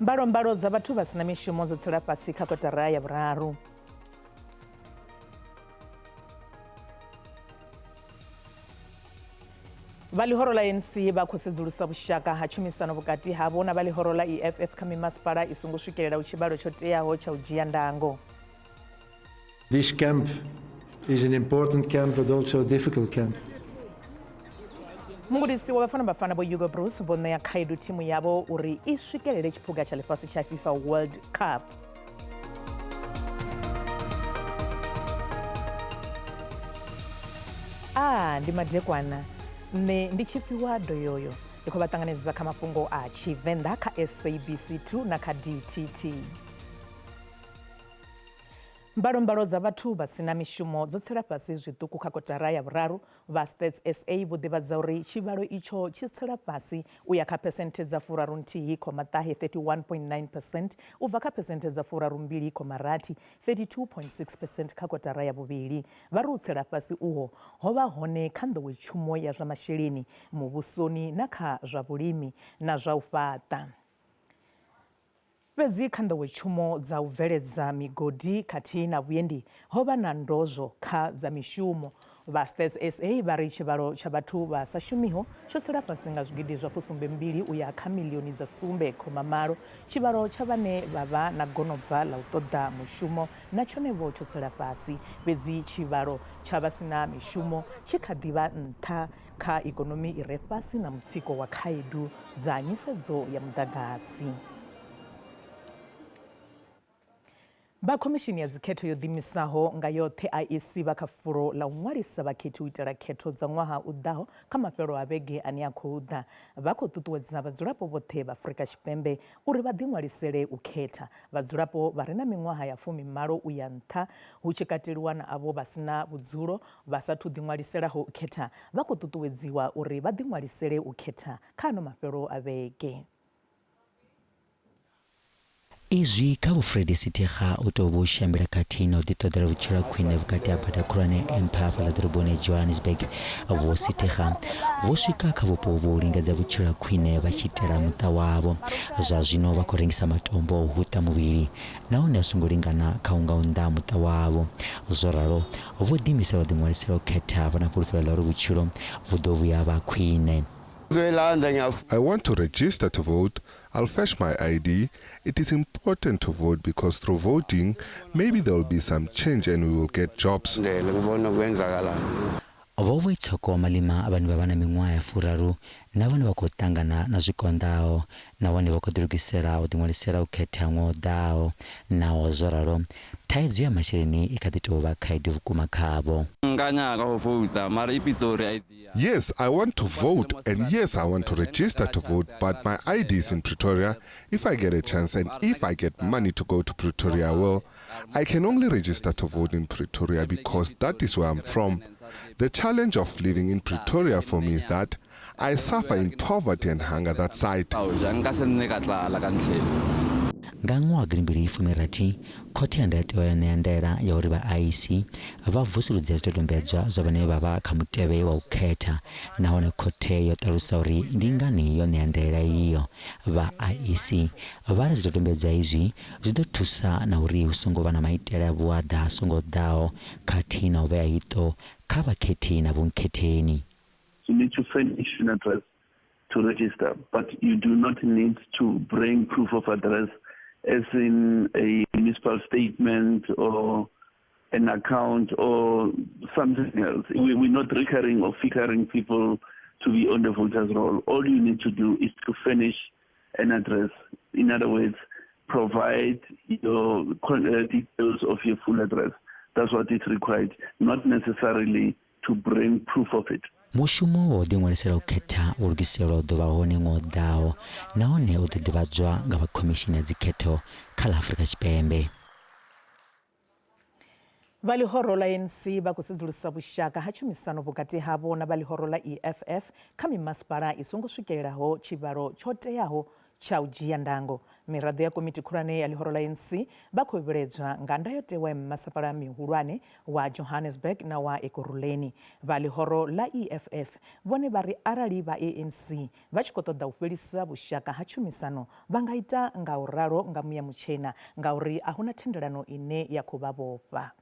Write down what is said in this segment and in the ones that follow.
Mbalombalo dza vhathu vha si na mishumo dzo tsela fhasi kha kotara ya vhuraru. Vha ḽihoro ḽa ANC vha khou sedzulusa vhushaka ha tshumisano vhukati havho na vha ḽihoro ḽa EFF kha mimasipala i songo swikelelaho tshivhalo tsho teaho tsha u dzhia ndango. This camp is an important camp but also a difficult camp. Mugudisi wa Bafana Bafana Vho Hugo Broos vho ṋea khaedu thimu yavho uri i swikelele tshiphuga tsha ḽifhasi tsha FIFA World Cup. A ndi madekwana nṋe ndi tshifhiwa doyoyo ndi khou vha ṱanganedza kha mafhungo a Tshivenḓa kha SABC 2 na kha DTT. Mbalombalo dza vhathu vha si na mishumo dzo tsela fhasi zwiṱuku kha kotara ya vhuraru. Vha Stats SA vho ḓivhadza uri tshivhalo itsho tshi tsela fhasi u ya kha phesenthe dza furarunthihi khoma ṱahe, 31.9 percent, u bva kha phesenthe dza furarumbili khoma rathi, 32.6 percent, kha kotara ya vhuvhili. Vha ri u tsela fhasi uho ho vha hone kha nḓowetshumo ya zwa masheleni muvhusoni na kha zwa vhulimi na zwa u fhaṱa. Fhedzi kha nḓowetshumo dza u bveledza migodi khathihi na vhuendi ho vha na ndozwo kha dza mishumo. Vha Stats SA vha ri tshivhalo tsha vhathu vha sa shumiho tsho tsela fhasi nga zwigidi zwa fusumbembili u ya kha miḽioni dza sumbe khoma malo. Tshivhalo tsha vhane vha vha na gonobva ḽa u ṱoḓa mushumo na tshone-vho tsho tsela fhasi. Fhedzi tshivhalo tsha vha si na mishumo tshi kha ḓi vha nṱha kha ikonomi i re fhasi na mutsiko wa khaedu dza nyisedzo ya muḓagasi. Vha Khomishini ya Dzikhetho yo Ḓiimisaho nga Yoṱhe, IEC, vha kha fulo ḽa u ṅwalisa vhakhethi u itela khetho dza ṅwaha u ḓaho kha mafhelo a vhege ane a khou ḓa. Vha khou ṱuṱuwedza vhadzulapo vhoṱhe vha Afrika Tshipembe uri vha ḓiṅwalisele u khetha. Vhadzulapo vha re na miṅwaha ya fumimalo u ya nṱha, hu tshi kateliwa na avho vha si na vhudzulo vha sa thu ḓiṅwaliselaho u khetha, vha khou ṱuṱuwedziwa uri vha ḓiṅwalisele u khetha kha ano mafhelo a vhege. Izwi kha Vho Freddy Sithega u tou vha u shambela khathihi na u ḓiṱoḓela vhutshilo ha khwine vhukati ha bada khulwane ya Empire fhaḽa ḓoroboni ya Johannesburg. Vho Sithega vho swika kha vhupo uvhu u lingedza vhutshilo ha khwine vha tshi itela muṱa wavho. Zwa zwino vha khou rengisa matombo a u huṱa muvhili nahone a songo lingana kha u nga unḓa muṱa wavho. Zwo ralo, vho ḓiimisela u ḓiṅwalisela u khetha vha na fhulufhelo ḽa uri vhutshilo vhu ḓo vhuya vha khwine. I want to register to vote, I'll fetch my ID. It is important to vote because through voting, maybe there will be some change and we will get jobs. Vho Boitshoko Malima vhane vha vha na miṅwaha ya furaru na vhone vha khou ṱangana na zwi konḓaho nahone vha khou ḓilugisela u ḓiṅwalisela u khetha ṅwaha u ḓaho. Naho zwo ralo, thaidzo ya masheleni i kha ḓi tou vha khaedu vhukuma khavho. Nka nyaka go vouta mara i Pitori ID ya. Yes, I want to vote and yes, I want to register to vote but my ID is in Pretoria. If I get a chance and if I get money to go to Pretoria, I will. I can only register to vote in Pretoria because that is where I'm from. The challenge of living in Pretoria for me is that I suffer in poverty and hunger that side. Nka se nne ka tlala ka ntlheng. Nga ṅwaha wa gidimbili fumi rathi, Khothe ya Ndayotewa yo ṋea ndaela ya uri vha IEC vha vusuludze zwidodombedzwa zwa vhane vha vha kha mutevhe wa u khetha nahone khothe yo ṱalusa uri ndi ngani yo ṋea ndaela iyo. Vha IEC vha ri zwidodombedzwa izwi zwi ḓo thusa na uri hu songo vha na maitele a vhuaḓa a songo ḓaho khathihi na u vhea iṱo kha vhakhethi na vhonkhetheni. You need to furnish an address to register, but you do not need to bring proof of address as in a municipal statement or an account or something else. We, we're not requiring or figuring people to be on the voters roll. All you need to do is to furnish an address. In other words, provide your details of your full address. That's what is required, not necessarily to bring proof of it. Mushumo wa u ḓiṅwalisela u khetha wo lugiselwa u ḓo vha hone ṅwaha u ḓaho nahone u ḓo ḓivhadzwa nga vha Khomishini ya Dzikhetho kha ḽa Afrika Tshipembe. Vha ḽihoro ḽa ANC vha khou sedzulusa vhushaka ha tshumisano vhukati havho na vha ḽihoro ḽa EFF kha mimasipala i songo swikelelaho tshivhalo tsho teaho tsha u dzhia ndango. Miraḓo ya komiti khulwane ya ḽihoro ḽa ANC vha khou vhiledzwa nga ndayotewa ya mimasipala mihulwane wa Johannesburg na wa Ekurhuleni. Vha ḽihoro ḽa EFF vhone vha ri arali vha ANC vha tshi khou ṱoḓa u fhelisa vhushaka ha tshumisano vha nga ita nga u ralo nga muya mutshena ngauri a huna thendelano ine ya khou vha vhofha.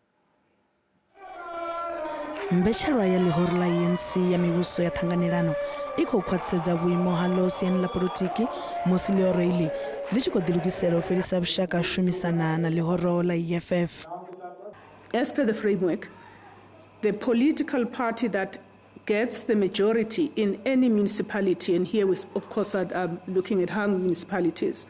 Mbetshelwa ya ḽihoro ḽa ANC ya mivhuso ya ṱhanganelano i khou khwaṱhisedza vhuimo haḽo siani ḽa polotiki musi ḽihoro iḽi ḽi tshi khou ḓilugisela u fhelisa vhushaka ha shumisana na ḽihoro ḽa EFF. As per the framework, the political party that gets the majority in any municipality, and here we of course are looking at hung municipalities,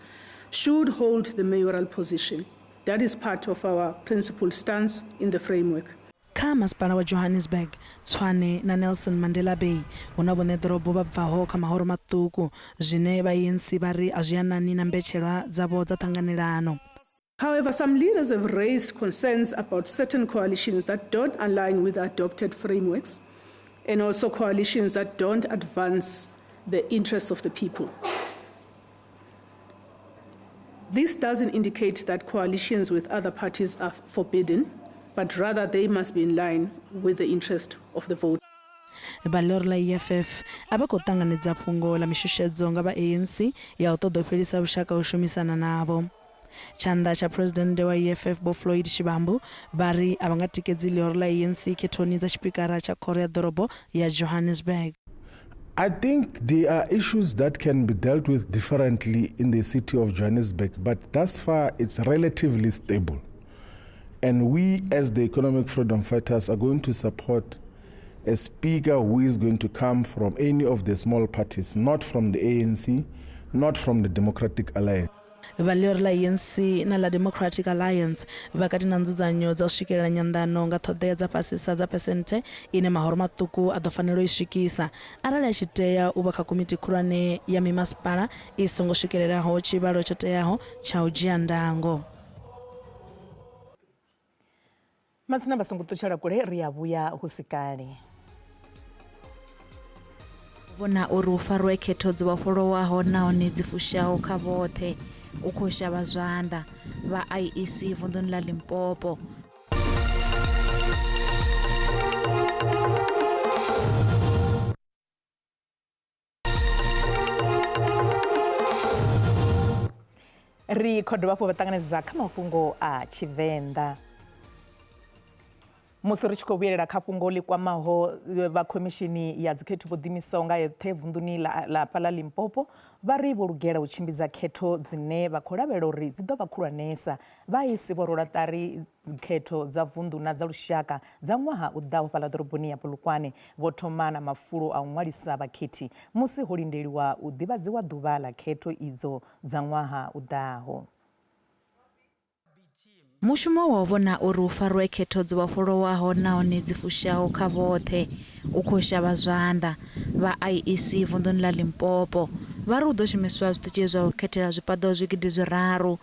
should hold the mayoral position. That is part of our principal stance in the framework. Kha masipala wa Johannesburg, Tshwane na Nelson Mandela Bay hu na vhoṋeḓorobo vha bvaho kha mahoro maṱuku zwine vha ANC vha ri a zwi anani na mbetshelwa dzavho dza ṱhanganelano. However, some leaders have raised concerns about certain coalitions that don't align with adopted frameworks and also coalitions that don't advance the interests of the people. This doesn't indicate that coalitions with other parties are forbidden, but rather they must be in line with the interest of the vote. Vha ḽihoro ḽa EFF a vha khou ṱanganedza fhungo ḽa mishushedzo nga vha ANC ya u ṱoḓa u fhelisa vhushaka u shumisana navho. Tshanḓa tsha Phresidennde wa EFF Vho Floyd Shivambu vha ri a vha nga tikedzi ḽihoro ḽa ANC khethoni dza tshipikara tsha khoro ya ḓorobo ya Johannesburg. I think there are issues that can be dealt with differently in the city of Johannesburg, but thus far it's relatively stable. And we, as the economic freedom fighters, are going to support a speaker who is going to come from any of the small parties, not from the ANC, not from the Democratic Alliance. Vha ḽihoro ḽa ANC na ḽa Democratic Alliance vha kati na nzudzanyo dza u swikelela nyanḓano nga ṱhoḓea dza fhasisa dza phesenthe ine mahoro maṱuku a ḓo fanela u i swikisa arali a tshi tea u vha kha komiti khulwane ya mimasipala i songo swikelelaho tshivhalo tsho teaho tsha u dzhia ndango. Matsina vha songo ṱutshela kule, ri a vhuya hu si kale. Vhona uri hu farwe khetho dzo vhofholowaho nahone dzi fushaho kha vhoṱhe u khou shavha zwanḓa vha IEC vunḓuni ḽa Limpopo. Ri khou dovha hafhu vha ṱanganedza kha mafhungo a Tshivenḓa. Musi ri tshi khou vhuyelela kha fhungo ḽi kwamaho vha khomishini ya dzikhetho vho ḓiimisaho nga eṱhe vunḓuni ḽa fhaḽa Limpopo vha ri vho lugela u tshimbidza khetho dzine vha khou lavhelela uri dzi ḓo vha khulwanesa. Vha IEC vho rwelwa ṱari khetho dza vunḓu na dza lushaka dza ṅwaha u ḓaho fhaḽa ḓoroboni ya Polokwane. Vho thoma na mafulo a u ṅwalisa vhakhethi musi ho lindeliwa u ḓivhadziwa ḓuvha ḽa khetho idzo dza ṅwaha u ḓaho. Mushumo wa u vhona uri hu farwe khetho dzo vhofholowaho nahone dzi fushaho kha vhoṱhe u khou shavha zwanḓa vha IEC vunḓuni ḽa Limpopo vha ri hu ḓo shumiswa zwiṱitshi zwa u khethela zwipaḓo 3200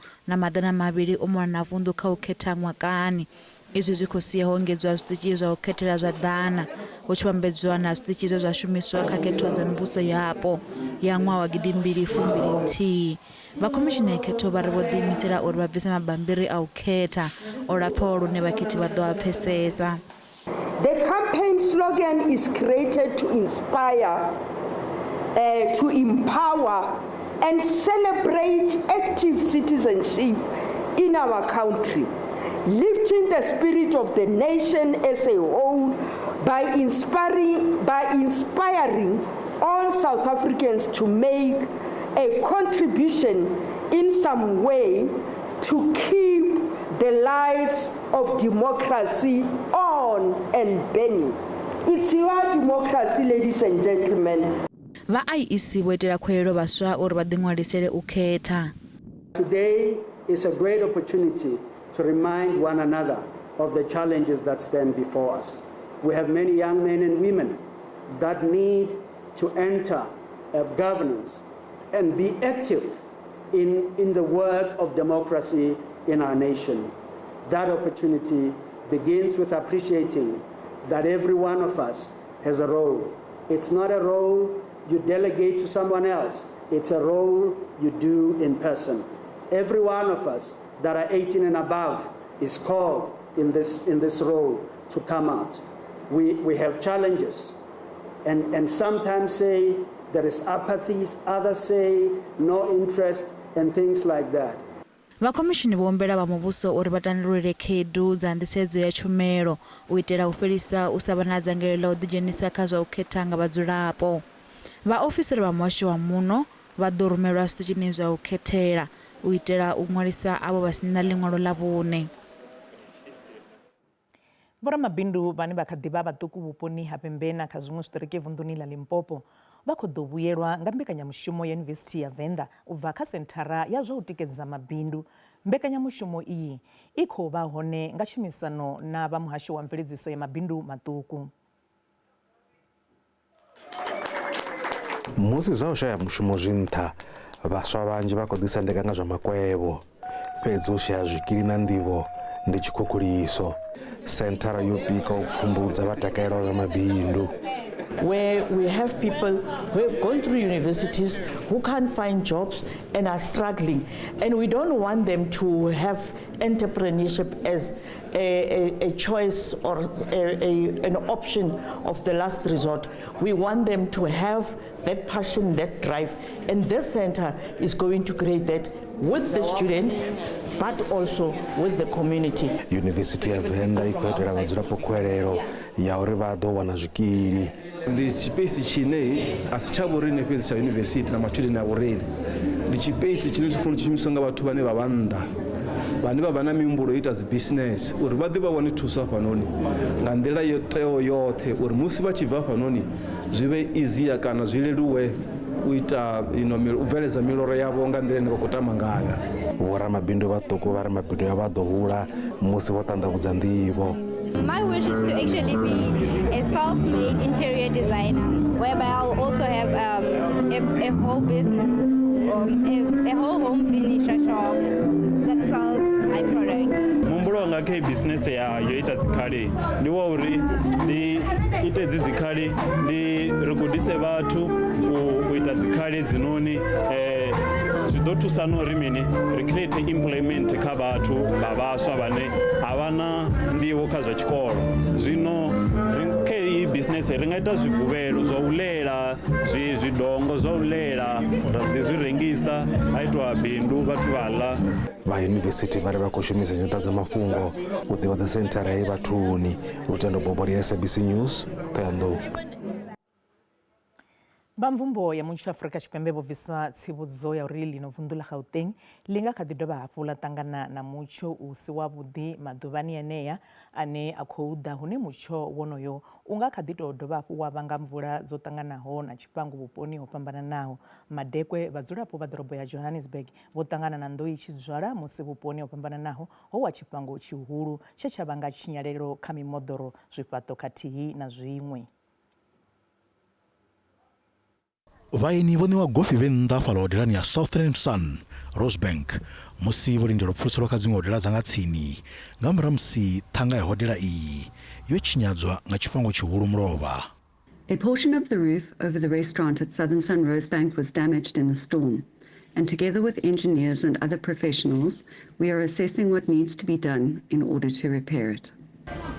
u mona na vunḓu kha u khetha ṅwakani. Izwi zwi khou sia ho engedzwa zwiṱitshi zwa u khethela zwa 100 hu tshi vhambedzwa na zwiṱitshi zwe zwa shumiswa kha khetho dza mivhuso yapo ya ṅwaha wa 2021. Vha khomishini ya khetho vha ri vho ḓiimisela uri vha bvise mabambiri a u khetha o lapfaho lune vhakhethi vha ḓo a pfesesa. The campaign slogan is created to inspire, to empower and celebrate active citizenship in our country, lifting the spirit of the nation as a whole by inspiring all South Africans to make a contribution in some way to keep the lights of democracy on and burning. It's your democracy, ladies and gentlemen. Vha IEC vho itela khuwelelo vhaswa uri vha ḓiṅwalisele u khetha. Today is a great opportunity to remind one another of the challenges that stand before us. We have many young men and women that need to enter governance and be active in the work of democracy in our nation. That opportunity begins with appreciating that every one of us has a role. It's not a role you delegate to someone else. It's a role you do in person. Every one of us that are 18 and above is called in this role to come out. We have challenges, and sometimes say there is apathy, others say no interest and things like that. Vha khomishini vho humbela vha muvhuso uri vha tandulule khaedu dza nḓisedzo ya tshumelo u itela u fhelisa u sa vha na dzangalelo ḽa u ḓidzhenisa kha zwa u khetha nga vhadzulapo. Vhaofisiri vha muhasho wa muno vha ḓo rumelwa zwiṱitshini zwa u khethela u itela u ṅwalisa avho vha si na ḽiṅwalo ḽa vhuṋe. Vhoramabindu vhane vha kha ḓi vha vhaṱuku vhuponi ha Vhembe na kha zwiṅwe zwiṱiriki vunḓuni ḽa Limpopo vha khou ḓo vhuyelwa nga mbekanyamushumo ya Yunivesithi ya Venḓa u bva kha senthara ya zwa u tikedza mabindu. Mbekanyamushumo iyi i khou vha hone nga tshumisano na vha muhasho wa mveledziso ya mabindu maṱuku. Musi zwa u shaya mushumo zwi nṱha, vhaswa vhanzhi vha khou ḓisendeka nga zwa makwevho. Fhedzi u shaya zwikili na nḓivho ndi tshikhukhuliso. Senthara yo pika u pfumbudza vha takalelaho zwa mabindu. Where we have people who have gone through universities who can't find jobs and are struggling. And we don't want them to have entrepreneurship as a choice or an option of the last resort. We want them to have that passion, that drive. And this center is going to create that with the student, but also with the community. University ya Venda i khou itela vhadzulapo khuwelelo ya uri vha ḓo wana zwikili. Ndi tshipeisi tshine a si tsha vhoriṋe fhedzi tsha yunivesithi na matshudeni a vhoriṋe. Ndi tshipeisi tshine tshi fanela u shumiswa nga vhathu vhane vha vha nnḓa, vhane vha vha na mihumbulo yo ita dzi business, uri vha ḓe vha wane thuso hafhanoni nga nḓila yo teaho yoṱhe, uri musi vha tshi bva hafhanoni zwi vhe easier kana zwi leluwe u ita u bveledza miloro yavho nga nḓila ine vha khou tama ngayo. Vhoramabindu vhaṱuku vha ri mabindu avho a ḓo hula musi vho ṱanḓavhudza nḓivho. My wish is to actually be a self-made interior designer, whereby I'll also have a whole business, a whole home furniture shop that sells my products. Muhumbulo wanga kha business ya yo ita dzikhali ndi wa uri ndi ite dzi dzikhali, ndi ri gudise vhathu u ita dzikhali dzinoni. Zwi ḓo thusa na uri mini ri create employment kha vhathu vha vhaswa vhane a vha na nḓivho kha zwa tshikolo. Zwino kha iyi business ri nga ita zwiguvhelo zwa u lela, zwidongo zwa u lela, ra ḓi zwi rengisa ha itwa bindu vhathu vha ḽa. Vha yunivesithi vha ri vha khou shumisa nyanḓadzamafhungo u ḓivhadza senthara heyi vhathuni. Lutendo Boboli, SABC News, Thohoyandou. Vha mvumbo ya mutsho Afrika Tshipembe vho bvisa tsivhudzo ya uri ḽino vunḓu ḽa Gauteng ḽi nga kha ḓi dovha hafhu ḽa ṱangana na mutsho u si wavhuḓi maḓuvhani anea ane a khou ḓa, hune mutsho wonoyo u nga kha ḓi tou dovha hafhu wa vhanga mvula dzo ṱanganaho na tshifhango vhuponi ho fhambananaho. Madekwe, vhadzulapo vha ḓorobo ya Johannesburg vho ṱangana na nḓou i tshi dzwala musi vhuponi ho fhambananaho ho wa tshifhango tshihulu tshe tsha vhanga tshinyalelo kha mimoḓoro, zwifhaṱo khathihi na zwiṅwe. Vhaeni vho ṋewa gofi vhe nnḓa fhaḽa hodelani ya Southern Sun, Rosebank, musi vho lindela u pfuluselwa kha dziṅwe hodela dza nga tsini nga murahu musi ṱhanga ya hodela iyi yo tshinyadzwa nga tshifhango tshihulu mulovha. A portion of the roof over the restaurant at Southern Sun Rosebank was damaged in the storm, and together with engineers and other professionals, we are assessing what needs to be done in order to repair it.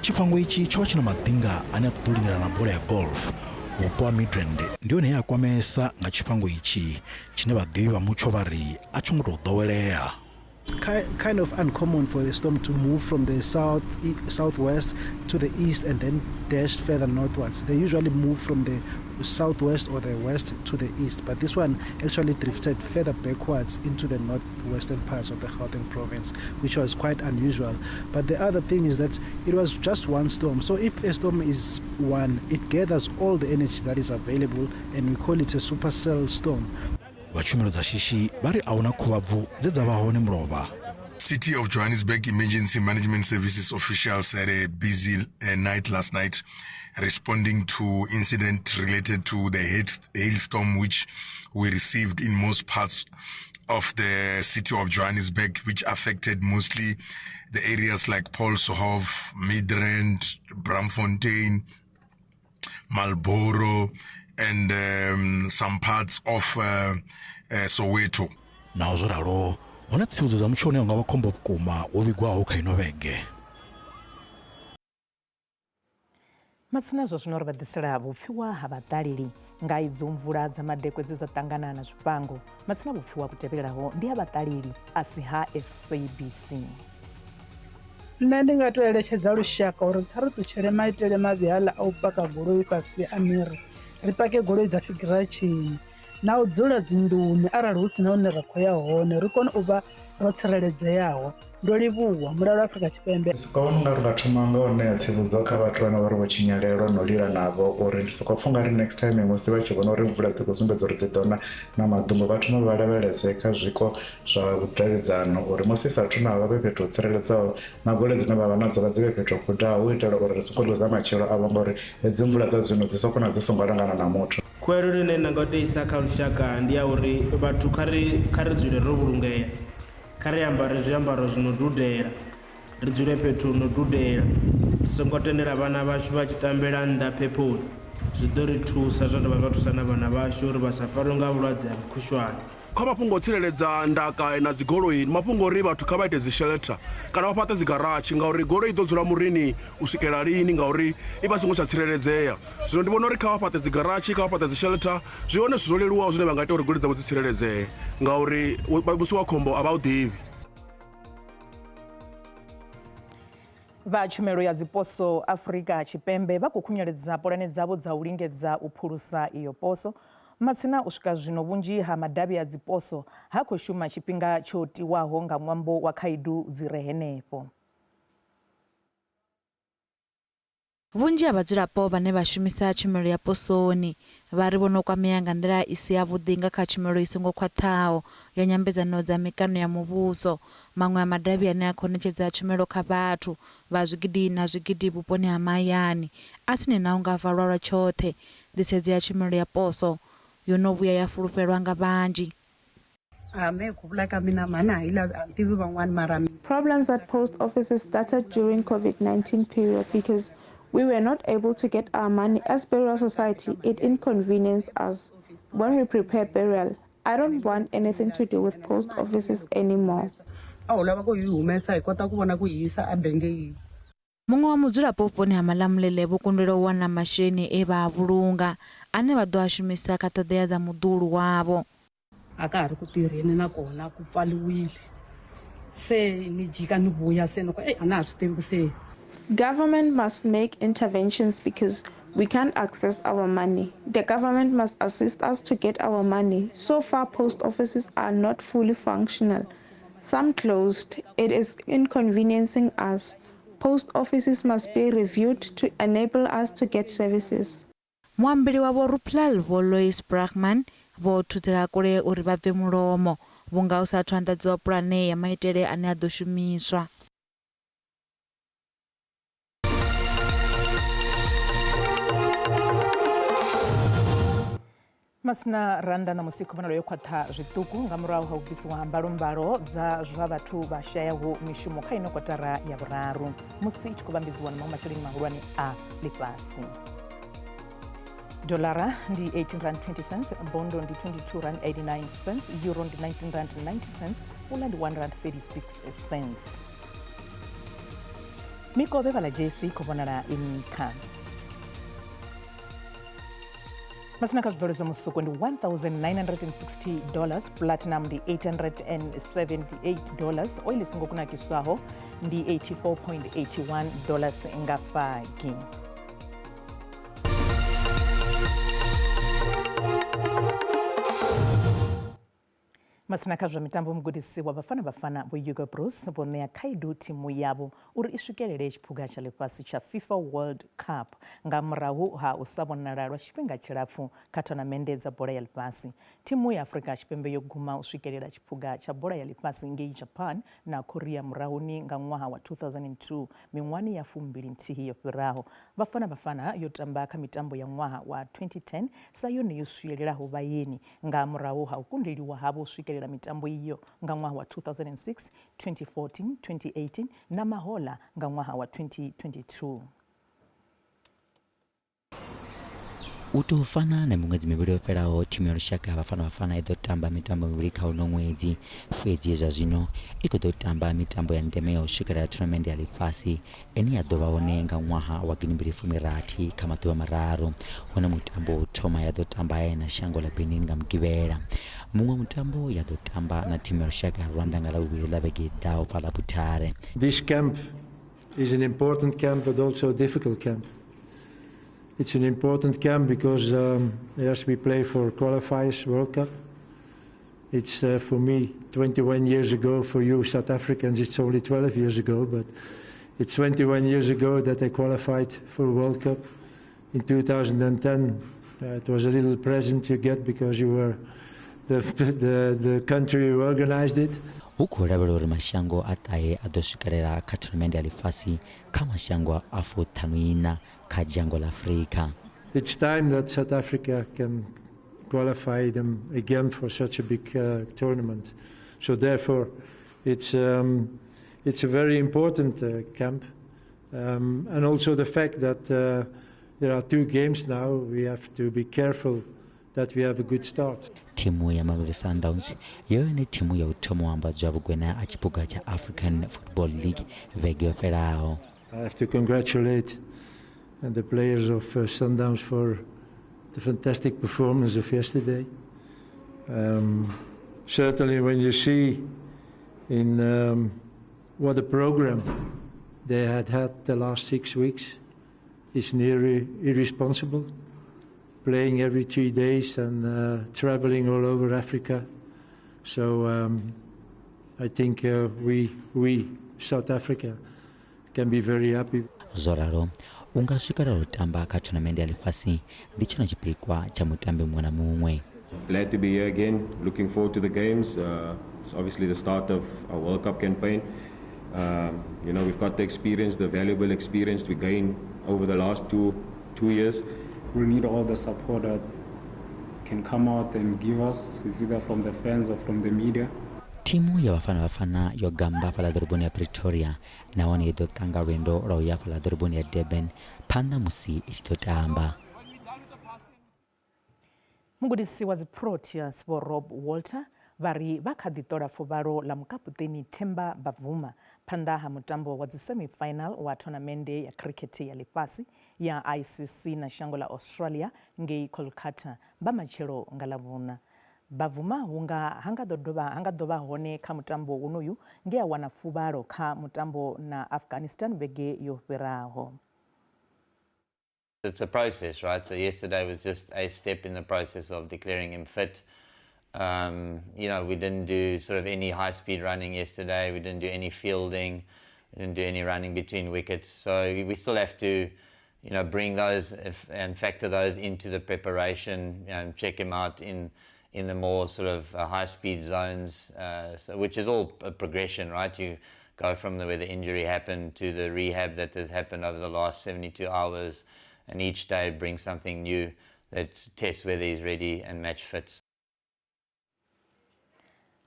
Tshifhango itshi tsho vha tshi na maḓinga ane a ṱoḓa u lingana na bola ya golf. Vhupo ha Midrand ndi hone he a kwamesa nga tshifhango itshi tshine vhaḓivhi vha mutsho vha ri a tsho ngo tou ḓowelea. Kind of uncommon for the storm to move from the southwest to the east and then dash further northwards. They usually move from the southwest or the west to the east, but this one actually drifted further backwards into the northwestern parts of the Gauteng province, which was quite unusual. But the other thing is that it was just one storm. So if a storm is one, it gathers all the energy that is available, and we call it a supercell storm. Vha tshumelo dza shishi vha ri a huna khuvhabvu dze dza vha hone mulovha. City of Johannesburg Emergency Management Services officials had a busy night last night responding to incident related to the hailstorm which we received in most parts of the city of Johannesburg, which affected mostly the areas like Paulshof, Midrand, Braamfontein, Marlborough, and some parts of Soweto. Naho zwo ralo, hu na tsivhudzo dza mutsho une wa nga vha khombo vhukuma wo vhigwaho kha ino vhege. Matsina zwa zwino ri vha ḓisela vhupfiwa ha vhaṱaleli nga idzo mvula dza madekwe dze dza ṱangana na zwifhango. Matsina vhupfiwa vhu tevhelaho ndi ha vhaṱaleli a si ha SABC. Nṋe ndi nga to eletshedza lushaka uri kha ri ṱutshele maitele mavhi haḽa a u paka goloi fhasi ha miri, ri pake goloi dza figiratshini na u dzula dzinḓuni arali hu si na hune ra khou ya hone ri kone u vha ro tsireledzeaho. Ndo livhuwa. Mulalo Afrika Tshipembe. Ndi sokou vhona unga ri nga thoma nga u ṋea tsivhudzo kha vhathu vhane vha ri vho tshinyalelwa no lila navho uri ndi sokou pfha ungari next time musi vha tshi vhona uri mvula dzi khou sumbedza uri dzi ḓo na na maḓumbu vha thoma vha lavhelese kha zwiko zwa vhudavhidzano uri musi sathu na vha vhe fhethu ho tsireledzeaho na goloi dzine vha vha nadzo vha dzi vhe fhethu ho khudaho u itela uri ri songo luza matshilo avho ngori hedzi mvula dza zwino dzi soko na dzi songo langana na muthu. Khuwelelo ine nda nga tou isa kha lushaka ndi ya uri vhathu kha ri kha ri dzule ro vhulungea, kha ri ambare zwiambaro zwi no dudela, ri dzule fhethu hu no dudela, ri songo tendela vhana vhashu vha tshi tambela nnḓa phephoni. Zwi ḓo ri thusa zwa dovha zwa thusa na vhana vhashu uri vha sa farwe nga vhulwadze ha mukhushwane. Kha mafhungo o tsireledza ndaka na dzigoloi ndi mafhungo uri vhathu kha vha ite dzi shelter kana vha fhaṱe dzi garatshi ngauri goloi i ḓo dzula murini u swikela lini ngauri i vha songo tsha tsireledzea. Zwino ndi vhona uri kha vha fhaṱe dzi garatshi kha vha fhaṱe dzi shelter zwi hone zwithu zwo leluwaho zwine vha nga ita uri goloi dzavho dzi tsireledzee ngauri musi wa khombo a vha u ḓivhi. Vha tshumelo ya dziposo Afrika Tshipembe vha khou khunyeledza pulane dzavho dza u lingedza u phulusa iyo poso. Matsina u swika zwino vhunzhi ha madavhi a dziposo ha khou shuma tshifhinga tsho tiwaho nga ṅwambo wa khaedu dzi re henefho. Vhunzhi ha vhadzulapo vhane vha shumisa tshumelo ya posoni vha ri vho no kwamea nga nḓila i si yavhuḓi nga kha tshumelo i songo khwaṱhaho ya nyambedzano dza mikano ya muvhuso. Maṅwe a madavhi ane a khou ṋetshedza tshumelo kha vhathu vha zwigidi na zwigidi vhuponi ha mahayani a tsini na u nga valwa lwa tshoṱhe. Nḓisedzo ya tshumelo ya poso yo no vhuya ya fulufhelwa nga vhanzhi. Problems at post offices started during COVID-19 period because we were not able to get our money. As burial society, it inconvenienced us when we prepare burial. I don't want anything to do with post offices anymore. Muṅwe wa mudzulapo vhuponi ha Malamulele vho kundelwa u wana masheleni e vha a vhulunga ane vha ḓo a shumisa kha ṱhoḓea dza muḓuhulu wavho. A ka ha ri ku tirheni na kona ku pfaliwile se ni jika ni vuya se ni ku ei a na ha swi tivi ku se. Government must make interventions because we can't access our money. The government must assist us to get our money. So far, post offices are not fully functional. Some closed. It is inconveniencing us. Post offices must be reviewed to enable us to get services. Muambeli wa Vho Rooplal Vho Lois Brachman vho thudzela kule uri vha bve mulomo vhunga hu sa athu anḓadziwa pulane ya maitele ane a ḓo shumiswa. Masina rannda ṋamusi khou yo khwaṱha zwiṱuku nga murahu ha u bvisiwa ha mbalombalo dza zwa vhathu vha shayaho mishumo kha ino kotara ya vhuraru musi i tshi khou vhambedziwa na maṅwe masheleni mahulwane a ḽifhasi. Dolara ndi 18 rand 20 cents, bondo ndi 22 rand 89 cents, euro ndi 19 rand 90 cents, pula ndi 1 rand 36 cents. Mikovhe vhala JSE khou vhonala i nṱha. Masina kha zwibveledzwa musuku ndi 1960 dollars, platinum ndi 878 dollars, oil i songo kunakiswaho ndi 84.81 dollars nga fagi. Masina kha zwa mitambo, mugudisi wa Bafana Bafana Vho Hugo Broos vho ṋea khaedu thimu yavho uri i swikelele tshiphuga tsha ḽifhasi tsha FIFA World Cup nga murahu ha u sa vhonala lwa tshifhinga tshilapfu kha thonamennde dza bola ya ḽifhasi. Thimu ya Afrika Tshipembe yo guma u swikelela tshiphuga tsha bola ya ḽifhasi ngei Japan na Korea murahuni nga ṅwaha wa 2002, miṅwahani ya fumbili nthihi yo fhiraho. Bafana Bafana yo tamba kha mitambo ya ṅwaha wa 2010 sa yone yo swielelaho vhaeni nga murahu ha u kundeliwa havho u swikelela mitambo iyo nga ṅwaha wa 2006, 2014, 2018 na mahoḽa nga ṅwaha wa 2022. U tou fana na miṅwedzi mivhili yo fhelaho, thimu ya lushaka ya Bafana Bafana i ḓo tamba mitambo mivhili kha uno ṅwedzi, fhedzi zwa zwino i khou ḓo tamba mitambo ya ndeme ya u swikelela thonamennde ya ḽifhasi ine ya ḓo vha hone nga ṅwaha wa gidimbili fumi rathi kha maḓuvha mararu, hune mutambo wa u thoma ya ḓo tamba hayani na shango ḽa Benin nga Mugivhela. Muṅwe mutambo ya ḓo tamba na thimu ya lushaka ya Rwanda nga Ḽavhuvhili ḽa vhege i ḓaho fhaḽa Butare. This camp is an important camp but also a difficult camp. It's an important camp because um, yes, we play for qualifiers World Cup. It's uh, for me 21 years ago. For you South Africans, it's only 12 years ago, but it's 21 years ago that I qualified for World Cup. In 2010, uh, it was a little present you get because you were the, the, the country who organized it. Hu khou lavhelelwa uri mashango a ṱahe a ḓo swikelela kha thonamennde ya ḽifhasi kha mashango a fuṱhanu-iṋa kha dzhango ḽa Afrika. It's time that South Africa can qualify them again for such a big uh, tournament. So therefore, it's, um, it's a very important uh, camp. Um, and also the fact that uh, there are two games now, we have to be careful that we have a good start. Thimu ya Mamelodi Sundowns yo yone thimu ya u thoma u ambadzwa vhugwena a tshiphuga tsha African Football League vhege yo fhelaho. I have to congratulate the players of uh, Sundowns for the fantastic performance of yesterday. Um, certainly, when you see in um, what a program they had had the last six weeks, it's nearly irresponsible. Playing every three days and uh, traveling all over Africa. So um, I think uh, we, we, South Africa, can be very happy. Zwo ralo, u nga swikelela u tamba kha thonamennde ya ḽifhasi ndi tshone tshipikwa tsha mutambi muṅwe na muṅwe. Glad to be here again. Looking forward to the games. Uh, it's obviously the start of our World Cup campaign. Um, you know, we've got the experience, the valuable experience we gained over the last two, two years. We need all the support that can come out and give us. It's either from the fans or from the media. Thimu ya Bafana Bafana yo gamba fhaḽa ḓoroboni ya Pretoria nahone i ḓo ṱanga lwendo lwa u ya fhaḽa ḓoroboni ya Durban phanḓa musi i tshi ḓo tamba. Mugudisi wa dzi Proteas Vho Rob Walter vha ri vha kha ḓi ṱola fuvhalo ḽa mukapuṱeni Themba Bavuma phanḓa ha mutambo wa dzi semi-final wa thonamennde ya khirikhethe ya ḽifhasi ya ICC na shango ḽa Australia ngei Kolkata mba matshelo nga Ḽavhuṋa. Bavuma hu nga ha nga ḓo dovha ha nga ḓo vha hone kha mutambo wonoyu nge a wana fuvhalo kha mutambo na Afghanistan vhege yo fhiraho. It's a process, right? So yesterday was just a step in the process of declaring him fit. Um, you know, we didn't do sort of any high-speed running yesterday. We didn't do any fielding. We didn't do any running between wickets. So we still have to, you know, bring those and factor those into the preparation and check him out in in the more sort of uh, high-speed zones, uh, so, which is all a progression, right? You go from the, where the injury happened to the rehab that has happened over the last 72 hours, and each day brings something new that tests whether he's ready and match fits.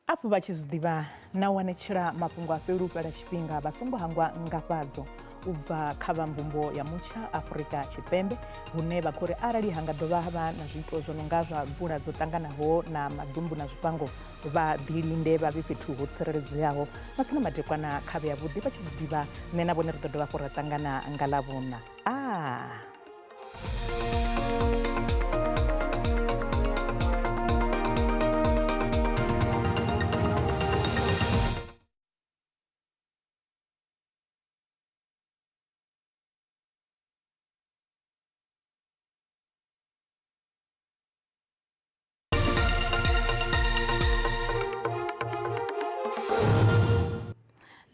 Afho vha tshi zwi ḓivha na u anetshela mafhungo a fheli u fhela tshifhinga vha songo hangwa ngafhadzo u bva kha vha mvumbo ya mutsha Afrika Tshipembe hune vha khou ri arali ha nga dovha ha vha na zwiito zwo no nga zwa mvula dzo ṱanganaho na maḓumbu na zwifhango vha ḓilinde vha vhe fhethu ho tsireledzeaho. Matsina madekwana kha vhe avhuḓi vha tshi zwi ḓivha nṋe na vhone ri ḓo dovha hafhu ra ṱangana nga Ḽavhuṋa. Ah.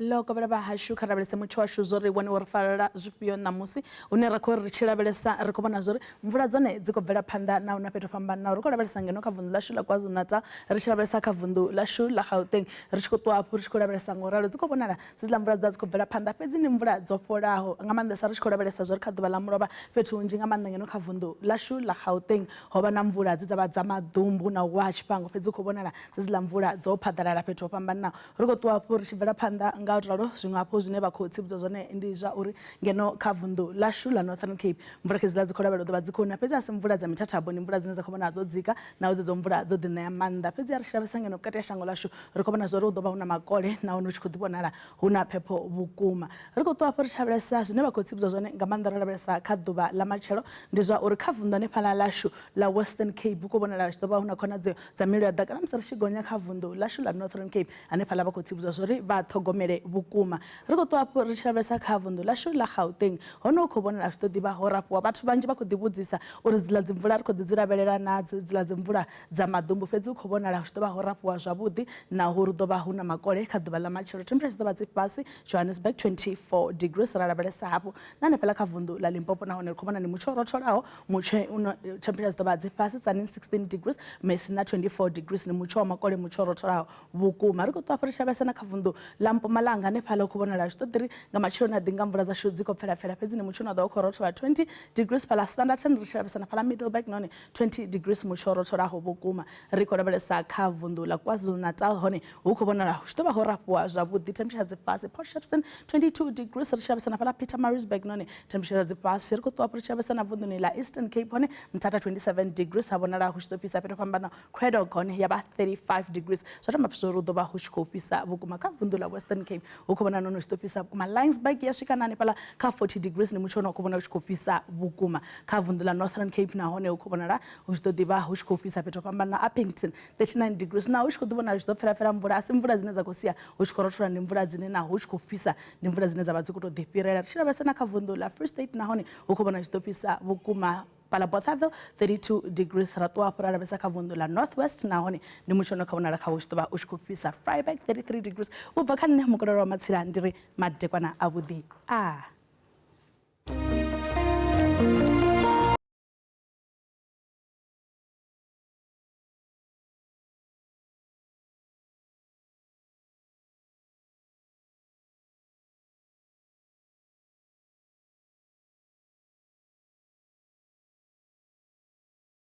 Ḽo kovhela vha hashu kha lavhelese mutsho washu zwo ri wone wo ri farela zwifhio ṋamusi hune ra khou ri tshi lavhelesa ri khou vhona zwori mvula dzone dzi khou bvela phanḓa na huna fhethu fhambanaho ri khou lavhelesa ngeno kha vunḓu ḽashu ḽa KwaZulu-Natal ri tshi lavhelesa kha vunḓu ḽashu ḽa Gauteng ri tshi khou ṱuwa hafhu ri tshi khou lavhelesa ngo ralo dzi khou vhonala dziḽa mvula dza dzi khou bvela phanḓa fhedzi ndi mvula dzo fholaho nga maanḓesa ri tshi khou lavhelesa zwo ri kha ḓuvha ḽa mulovha fhethu hunzhi nga maanḓa ngeno kha vunḓu ḽashu ḽa Gauteng ho vha na mvula dze dza vha dza maḓumbu na u wa ha tshifhango fhedzi hu khou vhonala dzedziḽa mvula dzo phaḓalala fhethu ho fhambananaho ri khou ṱuwa hafhu ri tshi bvela phanḓa nga to ralo zwiṅwe hafhu zwine vha khou tsivhudza zwone ndi zwa uri ngeno kha vunḓu ḽashu ḽa Northern Cape mvula khedziḽa dzi khou lavhelelwa u ḓo vha dzi khou na, fhedzi a si mvula dza mithathabo, ndi mvula dzine dza khou vhonala dzo dzika naho dzedzo mvula dzo ḓi ṋea maanḓa. Fhedzi a ri tshi lavhelesa ngeno vhukati ha shango ḽashu ri khou vhona zwa uri hu ḓo vha hu na makole nahone hu tshi khou ḓi vhonala hu na phepho vhukuma. Ri khou ṱuwa hafhu ri tshi lavhelesa zwine vha khou tsivhudzwa zwone nga maanḓa ro lavhelesa kha ḓuvha ḽa matshelo ndi zwa uri kha vunḓu hanefhaḽa ḽashu ḽa Western Cape hu khou vhonala hu tshi ḓo vha hu na khonadzeo dza mililo ya ḓaka na musi ri tshi gonya kha vunḓu ḽashu ḽa Northern Cape hanefhaḽa vha khou tsivhudzwa zwa uri vha ṱhogomele vhukuma. Ri khou ṱuwa hafhu ri tshi lavhelesa kha vunḓu ḽashu ḽa Gauteng hone hu khou vhonala zwi ḓo ḓi vha ho rafhiwa. Vhathu vhanzhi vha khou ḓi vhudzisa uri dziḽa dzimvula ri khou ḓi dzi lavhelela na dziḽa dzimvula dza maḓumbu fhedzi hu khou vhonala hu tshi ḓo vha ho rafhiwa zwavhuḓi naho hu ḓo vha hu na makole kha ḓuvha ḽa matshelo. Temperature dzi ḓo vha dzi fhasi Johannesburg 24 degrees. Ra lavhelesa hafhu na hanefhaḽa kha vunḓu ḽa Limpopo nahone ri khou vhona ndi mutsho u rotholaho mutsho uno temperature dzi ḓo vha dzi fhasi Tzaneen 16 degrees, Messina 24 degrees. Ndi mutsho wa makole mutsho u rotholaho vhukuma. Ri khou ṱuwa hafhu ri tshi lavhelesa na kha vunḓu ḽa Mpumalanga hanefhaḽa hu khou vhonala zwi ṱoḓi ri nga matsheloni a ḓi nga mvula dzashu dzi khou pfela pfela fhedzi ndi mutsho une wa ḓo vha u khou rothola 20 degrees fhaḽa Standerton. Ri tshi lavhelesa na fhaḽa Middelburg nahone 20 degrees mutsho u rotholaho vhukuma. Ri khou lavhelesa kha vunḓu ḽa KwaZulu-Natal hone hu khou vhonala hu tshi ḓo vha ho rafhiwa zwavhuḓi, temperature dzi fhasi. Port Shepstone 22 degrees. Ri tshi lavhelesa na fhaḽa Pietermaritzburg nahone temperature dzi fhasi. Ri khou ṱuwa hafhu ri tshi lavhelesa na vunḓuni ḽa Eastern Cape hone Mthatha 27 degrees ha vhonala hu tshi ḓo fhisa fhethu ho fhambanaho. Cradock hone ya vha 35 degrees. Zwa to amba zwa uri hu ḓo vha hu tshi khou fhisa vhukuma. Kha vunḓu ḽa Western Cape hu khou vhonala nahone hu tshi ḓo fhisa vhukuma. Laingsburg ya swika na hanefhaḽa kha 40 degrees, ndi mutsho une wa khou vhona u tshi khou fhisa vhukuma. Kha vunḓu ḽa Northern Cape nahone hu khou vhonala hu tshi ḓo ḓi vha hu tshi khou fhisa fhethu ho fhambanaho. Upington 39 degrees, naho hu tshi khou ḓi vhonala hu tshi ḓo pfela pfela mvula, a si mvula dzine dza khou sia hu tshi khou rothola, ndi mvula dzine naho hu tshi khou fhisa ndi mvula dzine dza vha dzi khou tou ḓi fhirela. Ri tshi lavhelesa na kha vunḓu ḽa Free State nahone hu khou vhonala hu tshi ḓo fhisa vhukuma. Fhaḽa Bothaville 32 degrees. Ra ṱuwa hafhu ra lavhelesa kha vunḓu ḽa North West nahone ndi mutsho une kha vhonala kha hu tshi ḓo vha u tshi khou fhisa. Vryburg 33 degrees. U bva kha nṋe Mukololo wa Matsila ndi ri madekwana avhuḓi. A.